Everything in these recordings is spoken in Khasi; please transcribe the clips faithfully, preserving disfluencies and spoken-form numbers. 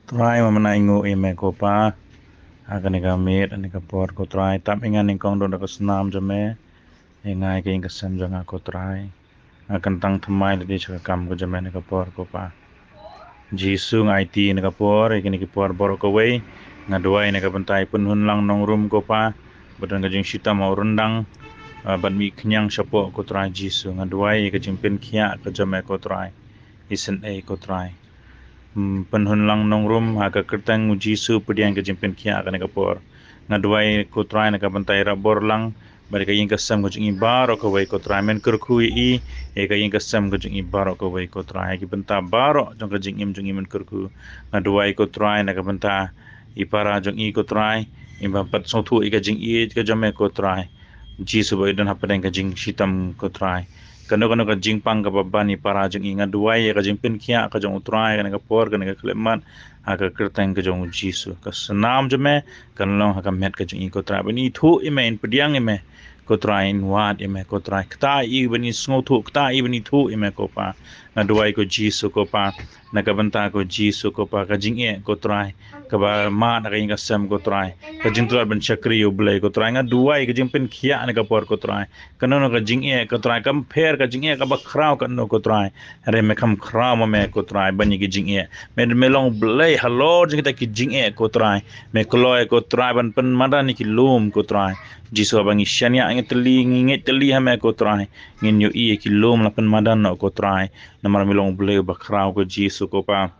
Trai, ma mynai ngu i me ko Pa. Ha kane ka miet, ha kane ka por ko Trai, tap i nga nyngkong don da ka snam jong me. I nga i ka ïing ka sem jong nga ko Trai. Nga kyntang thymmai lade sha ka kam ka jong me ha kane ka por ko Pa. Jisu, nga aiti ha kane ka por, ha kine ki por baroh kawei. Nga duwai na ka bynta i Pynhunlang Nongrum ko Pa. Ba don ka jingshitom ha u ryndang. Ah, ban mih khñiang shapoh ko Trai Jisu. Nga duwai ka jingpynkhiah ka jong me ko Trai. Isynei ko Trai. Hmm, Pynhunlang Nongrum, ha ka kyrteng u Jisu pdiang ka jingpynkhiah ha kane ka por. Nga duwai ko Trai na ka bynta i Raborlang, bad ka ïing ka sem ka jong i baroh kawei ko Trai, men kyrkhu ïa i, ïa ka ïing ka sem ka jong i baroh kawei ko Trai, ha ki bynta baroh jong ka jingim jong i men kyrkhu. Nga duwai ko Trai na ka bynta i para jong i ko Trai, i ba pat sngewthuh ïa ka jingïeit ka jong me ko Trai. Jisu ba i don hapdeng ka jingshitom ko Trai. Kano kano ka jingpang kaba ban i para jong i, nga duwai ïa ka jingpynkhiah ka jong u Trai, kane ka por, kane ka khyllipmat, ha ka kyrteng ka jong u Jisu. Ka snam jong me kan long ha ka met ka jong i ko Trai. Ban ithuh ïa me, in pdiang ïa me ko Trai, in wad ïa me ko Trai. Ktah ïa i ban i sngewthuh, ktah ïa i ban ithuh ïa me ko Pa. Nga duwai ko Jisu ko Pa. Na ka bynta ko Jisu ko Pa, ka jingeh ko Trai, kaba mad ha ka ïing ka sem ko Trai, ka jingtlot ban shakri ïa u Blei ko Trai. Nga duwai ka jingpynkhiah na ka por ko Trai. Kano kano ka jingeh ko Trai, kam pher ka jingeh kaba khraw kano ko Trai. Hynrei me kham khraw ma me ko Trai ban ïa ka jingeh. Me, me long u Blei halor jong kita ki jingeh ko Trai. Me kloi ko Trai ban pynmadan ïa ki lum ko Trai. Jisu, haba ngi shaniah, ngi tylli, ngi ngeit tylli ha me ko Trai, ngin ïohi ïa ki lum la pynmadan noh ko Trai. Namar me long u Blei uba khraw ko Jisu ko Pa.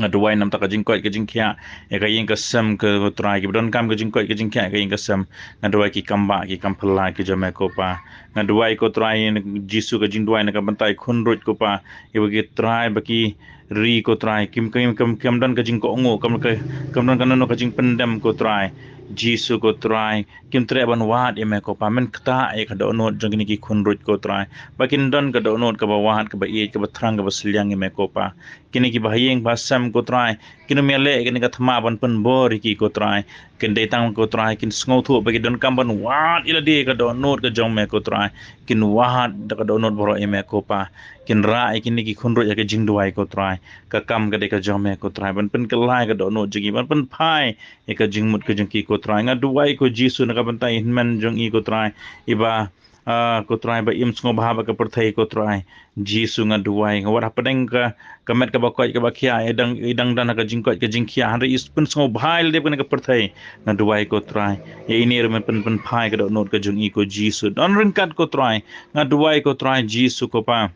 Nga duwai namar ka jingkoit ka jingkhiah ïa ka ïing ka sem ko Trai, kiba donkam ka jingkoit ka jingkhiah ïa ka ïing ka sem. Nga duwai ki kam bah, ki kam phylla ki jong me ko Pa. Nga duwai ko Trai, Jisu, ka jingduwai na ka bynta i khunruit ko Pa. Ïa ba ki trai, ba ki ri ko Trai, kim, kim, kim, kim don ka jingkohnguh, kam ka, kam don kano kano ka jingpyndem ko Trai. Jisu ko Trai, kim treh ban wad ïa me ko Pa. Men ktah ïa ka dohnud jong kine ki khunruit ko Trai, ba kin don ka dohnud kaba wad, kaba ïeit, kaba thrang, kaba sliang ïa me ko Pa. Kine kiba ha ïing ba ha sem ko Trai, kin ym ïaleh ïa kane ka thma ban pynbor ïa ki ko Trai. Kin dei tang ko Trai, kin sngewthuh ba ki donkam ban wad ïa lade ka dohnud ka jong me ko Trai. Kin wad da ka dohnud baroh ïa me ko Pa. Kin rah ïa kine ki khunruit ha ka jingduwai ko Trai. Ka kam ka dei ka jong me ko Trai, ban pynkylla ïa ka dohnud jong ki, ban pynphai ïa ka jingmut ka jong ki ko Trai. Nga duwai ko Jisu na ka bynta i hynmen jong i ko Trai, iba, ah, ko Trai, ba im sngewbha bad ka pyrthei ko Trai. Jisu, nga duwai, nga wad hapdeng ka, ka met kaba koit kaba khiah, i dang, i dang don ha ka jingkoit ka jingkhiah, hynrei i pynsngewbha ïa lade bad kane ka pyrthei. Nga duwai ko Trai, ïa ine ruh men pyn, pynphai ka dohnud ka jong i ko Jisu. Don ryngkat ko Trai. Nga duwai ko Trai Jisu ko Pa.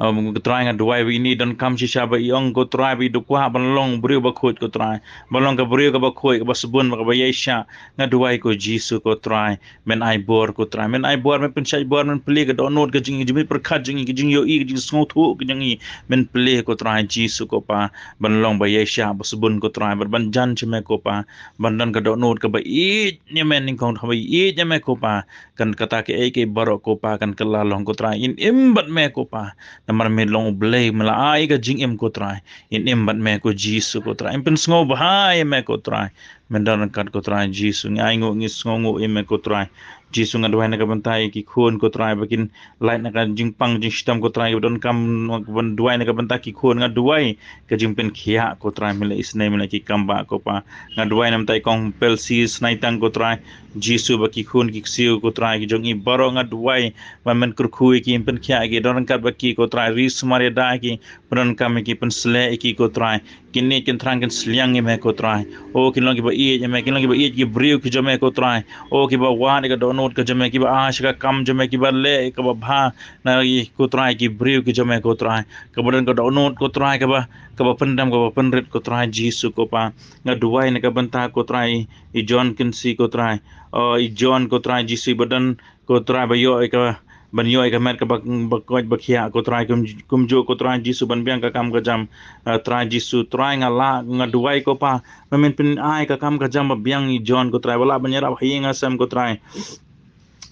Um, ko Trai, nga duwai ba ine i donkam shisha, ba i ong ko Trai, ba i dei kwah ban long briew ba khuid ko Trai, ban long ka briew kaba khuid, kaba sbun, kaba ïaishah. Nga duwai ko Jisu ko Trai, men ai bor ko Trai, men ai bor, men pynshait bor, men plie ka dohnud ka jong i, jingmut pyrkhat jong i, ka jingïohi, ka jingsngewthuh ka jong i, men plie ko Trai Jisu ko Pa, ban long ba ïaishah, ba sbun ko Trai, ban, ban jan sha me ko Pa, ban don ka dohnud kaba ïeit ïa me nyngkong, kaba ïeit ïa me ko Pa. Kan kata kaei kaei baroh ko Pa kan kylla long ko Trai, in im bad me ko Pa. Namar me long u Blei, me la ai ka jingim ko Trai. In im bad me ko Jisu ko Trai, in pynsngewbha ïa me ko Trai. Men don ryngkat ko Trai Jisu, ngi ainguh, ngi sngewnguh ïa me ko Trai. Jisu, nga duwai na ka bynta ïa ki khun ko Trai, ba kin lait na ka jingpang jingshitom ko Trai, ba donkam, ban duwai na ka bynta ki khun, nga duwai ka jingpynkhiah ko Trai, me la isynei, me la ki kam bah ko Pa. Nga duwai namar i Kong Pelsi Snaitang ko Trai. Jisu, ba ki khun ki ksiew ko Trai, ki jong i baroh nga duwai ba men kyrkhu ïa ki, pynkhiah ïa ki, don ryngkat bad ki ko Trai, ri sumar ïada ïa ki, pyndonkam ïa ki, pynsleh ïa ki ko Trai. Kin ïeit, kin thrang, kin sliang ïa me ko Trai. O, kin long kiba ïeit ïa me, kin long kiba ïeit ki briew ki jong me ko Trai. O, kiba wad ïa ka dohnud ka jong me, kiba ai sha ka kam jong me, kiba leh ïa kaba bha na i ko Trai, ki briew ki jong me ko Trai. Kaba don ka dohnud ko Trai, kaba, kaba pyndem, kaba pynrit ko Trai Jisu ko Pa. Nga duwai na ka bynta ko Trai i John Kinsey ko Trai. O, i John ko Trai Jisu, ba don ko Trai, ba ïoh ïa ka, ban ïoh ïa ka met kaba, ba koit ba khiah ko Trai, kum, kumjuh ko Trai Jisu, ban biang ka kam ka jam, ah, Trai Jisu. Trai, nga la, nga duwai ko Pa, ba men pyn-ai ka kam ka jam ba biang i John ko Trai, ba lah ban ïarap ha ïing ha sem ko Trai.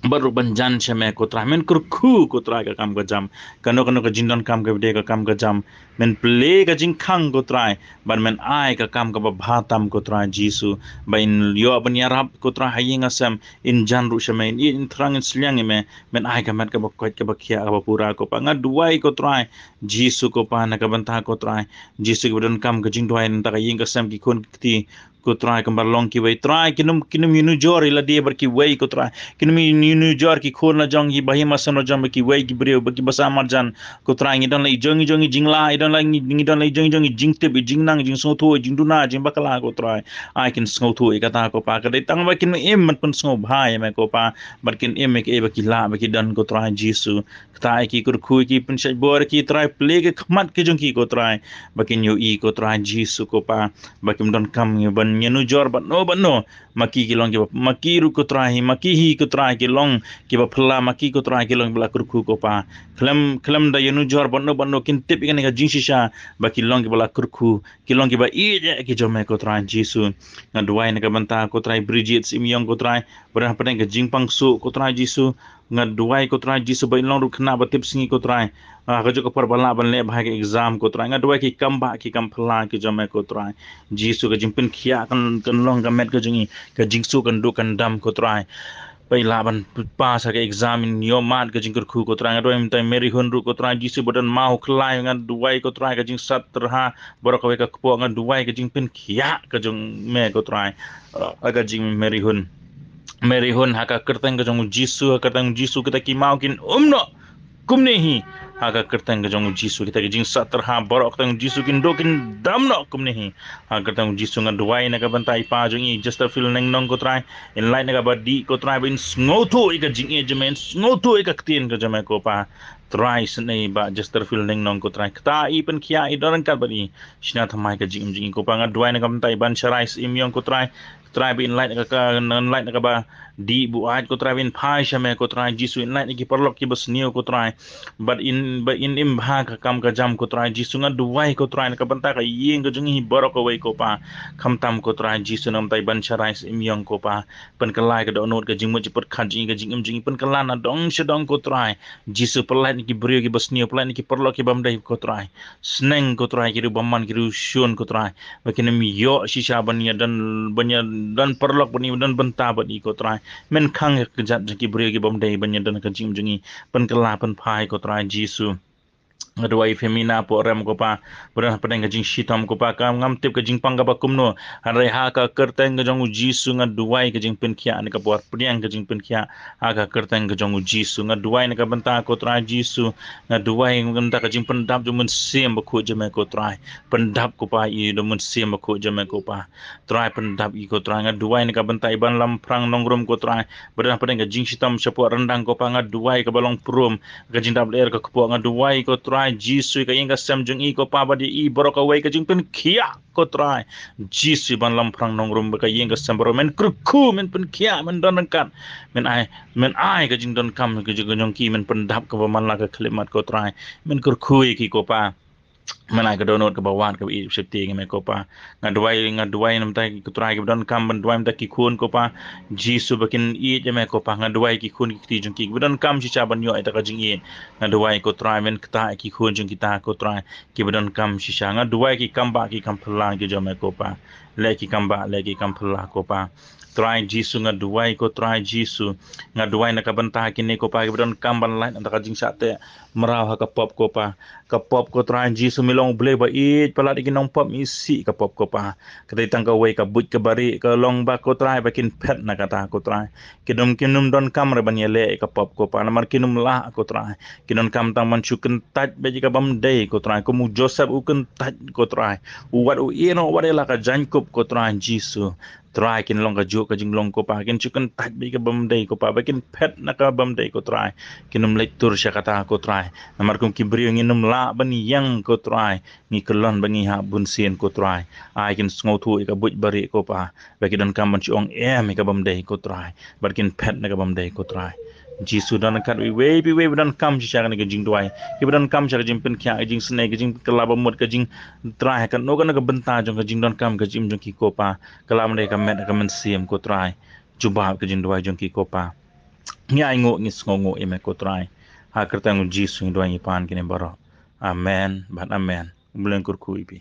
bad ruh ban jan sha me ko Trai. Men kyrkhu ko Trai ka kam ka jam, kano kano ka jingdonkam kaba dei ka kam ka jam. Men plie ka jingkhang ko Trai, bad men ai ka kam kaba bha tam ko Trai Jisu. Ba in ïoh ban ïarap ko Trai ha ïing ha sem, in jan ruh sha me, in ïeit in thrang in sliang ïa me. Men ai ka met kaba koit kaba khiah kaba pura ko Pa. Nga duwai ko Trai Jisu ko Pa, na ka bynta ko Trai Jisu kiba donkam ka jingduwai na ka bynta ka ïing ka sem, ki khun ki kti ko Trai, kumba long kiwei Trai, kin ym, kin ym ïanujor ïa lade bad kiwei ko Trai. Kin ym ïanujor ki khun la jong, ki bahima sem la jong, bad kiwei ki briew, bad kiba sah marjan ko Trai. Ngi don la i jong i jong i jinglah, i don la ngi, ngi don la i jong i jong i jingtip, i jingnang, i jingsngewthuh, i jingduna, i jingbakla ko Trai. Ai kin sngewthuh ïa kata ko Pa, ka dei tang ba kin im ban pynsngewbha ïa me ko Pa, bad kin im ïa kaei ba ki lah ba ki don ko Trai Jisu. Kata ïa ki kyrkhu, ïa ki pynshait bor, ïa ki Trai, plie ka khmat ka jong ki ko Trai, ba kin ïohi ko Trai Jisu ko Pa, ba kim donkam ïa ban ïanujor bad no bad no. Ma ki ki long kiba, ma ki ruh ko Trai, ma ki hi ko Trai ki long kiba phylla, ma ki ko Trai ki long kiba la kyrkhu ko Pa. Khlem, khlem da ïanujor bad no bad no, kin tip ïa kane ka jingshisha ba ki long kiba la kyrkhu, ki long kiba ïeit ïa ki jong me ko Trai Jisu. Nga duwai na ka bynta ko Trai Bridget Syiemiong ko Trai, ba don hapdeng ka jingpang suk ko Trai Jisu. Nga duwai ko Trai Jisu ba in long ruh khynnah ba tip sngi ko Trai. Ah, ka juk ka por ba lah ban leh bha ka exam ko Trai. Nga duwai ki kam bah ki kam phylla ki jong me ko Trai Jisu, ka jingpynkhiah kan, kan long ka met ka jong i, ka jingsuk kan duh kan dam ko Trai. Ba i lah ban pass ha ka exam, in ïoh mad ka jingkyrkhu ko Trai. Nga duwai mynta Mary Hun ruh ko Trai Jisu, ba don maw khlai, nga duwai ko Trai ka jingsat tyrha baroh kawei ka kpoh, nga duwai ka jingpynkhiah ka jong me ko Trai. Ah, ka jing Mary Hun. Mary Hun, ha ka kyrteng ka jong u Jisu, ha ka kyrteng u Jisu kita ki maw kin um noh kumne hi. Ha ka kyrteng ka jong u Jisu kita ki jingsat tyrha baroh ka kyrteng u Jisu kin duh kin dam noh kumne hi. Ha ka kyrteng u Jisu nga duwai na ka bynta i pa jong i Chesterfield Nongnong ko Trai. In lait na kaba dih ko Trai, ba in sngewthuh ïa ka jingïeit jong me, in sngewthuh ïa ka ktien ka jong me ko Pa. Trai, sngewbha Chesterfield Nongnong ko Trai, kata i pynkhiah, i don ryngkat bad i. Shna thymmai ka jingim jong i ko Pa. Nga duwai na ka bynta i Bansharai Syiemiong ko Trai. Trai, ba in lait na ka, ka, in lait na kaba dih buaid ko Trai, ba in phai sha me ko Trai Jisu, in lait na ki paralok kiba sniew ko Trai. Bad in, ba in im bha ka kam ka jam ko Trai Jisu. Nga duwai ko Trai na ka bynta ka ïing ka jong i baroh kawei ko Pa. Khamtam ko Trai Jisu na ka bynta i Bansharai Syiemiong ko Pa. Pynkylla ka dohnud, ka jingmut jingpyrkhat jong i, ka jingim jong i, pynkylla na dong sha dong ko Trai Jisu. Pynlait na ki briew kiba sniew, pynlait na ki paralok ki bym dei ko Trai. Sneng ko Trai ki riew bymman, ki riew shun ko Trai, ba kin ym ïoh shisha ban ïadon, ban ïadon paralok bad i, ban ïadon bynta bad i ko Trai. Men khang ïa ka kjat jong ki briew ki bym dei ban ïadon ka jingim jong i. Pynkylla pynphai ko Trai Jisu. Nga duwai Femina Pohrem ko Pa, ba don hapdeng ka jingshitom ko Pa, kam ngam tip ka jingpang kaba kumno. Hynrei ha ka kyrteng ka jong u Jisu nga duwai ka jingpynkhiah, na ka por pdiang ka jingpynkhiah. Ha ka kyrteng ka jong u Jisu nga duwai na ka bynta ko Trai Jisu. Nga duwai na ka bynta ka jingpyndap jong u Mynsiem Bakhuid jong me ko Trai. Pyndap ko Pa ïa u da u Mynsiem Bakhuid jong me ko Pa. Trai, pyndap ïa i ko Trai. Nga duwai na ka bynta i Banlamphrang Nongrum ko Trai, ba don hapdeng ka jingshitom shapoh ryndang ko Pa. Nga duwai kaba long prum ka jingdap lyer ka kpoh. Nga duwai ko Trai Jisu, ka ïing ka sem jong i ko Pa, bad ïa i baroh kawei, ka jingpynkhiah ko Trai Jisu. Banlamphrang Nongrum bad ka ïing ka sem baroh, men kyrkhu, men pynkhiah, men don ryngkat. Men ai, men ai ka jingdonkam ka jong, ka jong ki, men pyndap kaba man la ka khyllipmat ko Trai. Men kyrkhu ïa ki ko Pa. Men ai ka dohnud kaba wad kaba ïeit sheptieng ïa me ko Pa. Nga duwai, nga duwai na ka bynta ko Trai kiba donkam, ban duwai na ka bynta ki khun ko Pa Jisu, ba kin ïeit ïa me ko Pa. Nga duwai ki khun ki kti jong ki kiba donkam shisha ban ïoh ïa ka jingïeit. Nga duwai ko Trai, men ktah ïa ki khun jong kita ko Trai kiba donkam shisha. Nga duwai ki kam bah ki kam phylla ki jong me ko Pa. Leh ki kam bah, leh ki kam phylla ko Pa. Trai Jisu nga duwai ko Trai Jisu. Nga duwai na ka bynta kine ko Pa kiba donkam ban lait na ka bynta ka jingshah teh mraw ha ka pop ko Pa. Ka pop ko Trai Jisu, me long u Blei ba ïeit palat ïa ki nongpop, me isih ka pop ko Pa. Ka dei tang kawei ka buit kaba rieh, ka long ba ko Trai ba kin phet na kata ko Trai. Kin ym, kin ym donkam re ban ïaleh ïa ka pop ko Pa, namar kin ym lah ko Trai. Kin donkam tang ban shu kyntait beit ïa ka bym dei ko Trai, kum u Joseph u kyntait ko Trai. U wad u ïehnoh wat ïa la ka jaiñkup ko Trai Jisu. Trai, kin long kajuh ka jinglong ko Pa, kin shu kyntait beit ïa ka bym dei ko Pa, ba kin phet na ka bym dei ko Trai. Kin ym leit tur sha kata ko Trai. Namar kum ki briew ngin ym lah ban ïeng ko Trai. Ngi kyllon ba ngi hap bunsien ko Trai. Ai kin sngewthuh ïa ka buit ba rieh ko Pa, ba ki donkam ban shu ong em ïa ka bym dei ko Trai, bad kin phet na ka bym dei ko Trai. Jisu, don ryngkat iwei pa iwei ba donkam shisha kane ka jingduwai, kiba donkam shisha ka jingpynkhiah, ka jingsnei, ka jingkylla bamut, ka jing Trai, ha kano kano ka bynta jong ka jingdonkam ka jingim jong ki ko Pa. Kylla ban dei ka met ka mynsiem ko Trai. Jubab ka jingduwai jong ki ko Pa. Ngi ai nguh, ngi sngew nguh ïa me ko Trai. Ha kyrteng u Jisu ngi duwai ngi pan kine baroh. Amen bad amen. Khublei kyrkhu ïa phi.